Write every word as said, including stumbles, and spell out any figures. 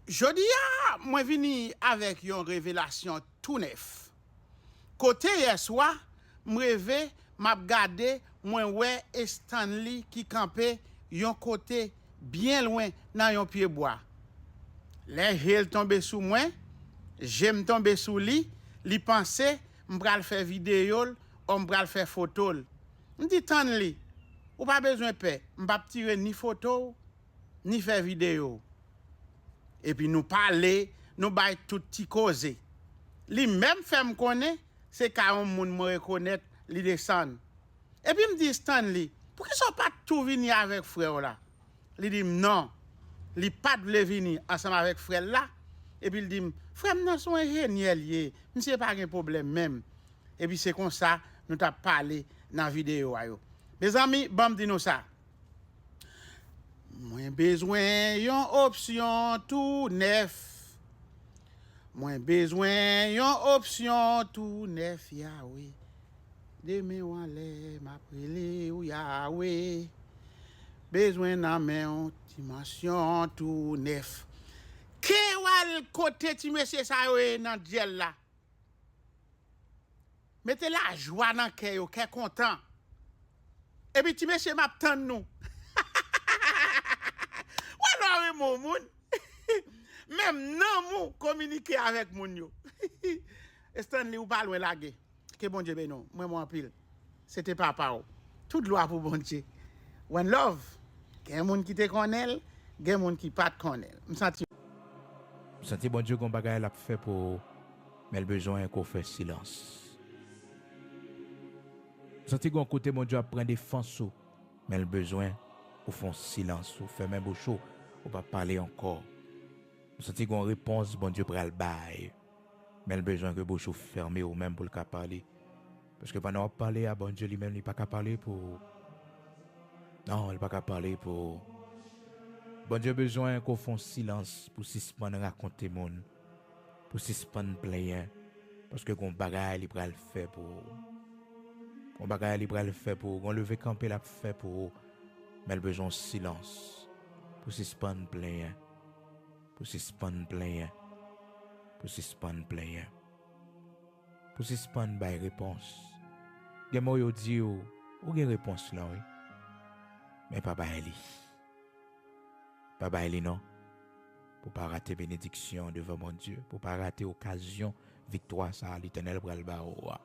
Jodi a, mwen vini avèk yon revelasyon tou nèf. Kote yèswa, m reve, m ap gade, mwen wè Stanley ki kanpe yon kote byen lwen nan yon pye bwa. Lè je l tonbe sou mwen, je m tonbe sou li, li panse m pral fè videyo l, o m pral fè foto l. M di, Stanley, ou pa bezwen pè, m p ap tire ni foto w, ni fè videyo. Epi nou pale, nou bay tout ti koze. Li menm fè m konnen se ka yon moun mwen rekonèt li desann. Epi m di, Stanley, poukisa w pa t tou vini avèk frè w la? Li di m non, li pa t vle vini ansanm avèk frè l la. Epi l di m, frè m nan se yon enjenyè l ye, misye pa gen pwoblèm menm. Epi se konsa nou t ap pale nan videyo a yo. Mezanmi, ban m di nou sa. Mwen bezwen yon opsyon tou nèf. Mwen bezwen yon opsyon tou nèf, Yawe. Demen w anlè, m ap rele w, Yawe. Bezwen nan men w, dimansyon tou nèf. Ke w al kote ti mesye sa yo ye nan dyèl la. Mete lajwa nan kè yo, kè kontan. Epi ti mesye, m ap tann nou. Wè lè w renmen yon moun. Menm nanm ou kominike avèk moun yo. Stanley, ou pa lwen lage. Ke Bondye beni w. Mwen renmen w anpil. Se te papa w. Tout glwa pou Bondye. One love. Gen moun ki te konnen l, gen moun ki pa t konnen l. M santi M santi Bondye gon bagay l ap fè pou ou, men l bezwen ke w fè silans. M santi gon kote Bondye ap pran defans ou, men l bezwen ou fè yon silans, ou fèmen bouch ou, ou pa pale ankò. M santi gon repons Bondye pral bay, men l bezwen ke bouch ou fèmen ou menm pou l ka pale. Paske pandan w ap pale a, Bondye li menm li pa ka pale pou ou. Non, li pa ka pale pou ou. Bondye bezwen ke w fè yon silans pou sispann rakonte moun, pou sispann plenyen, paske gon bagay li pral fè pou ou. Gon bagay li pral fè pou ou, gon leve kanpe l ap fè pou ou, men l bezwen yon silans pou sispann plenyen, pou sispann plenyen, pou sispann plenyen. Pou sispann bay repons. Gen mo yo di w, ou gen repons lan wi. Men pa bay li. Pa bay li non. Pou pa rate benediksyon devan Bondye, pou pa rate okazyon viktwa sa a Letènèl pral ba ou a.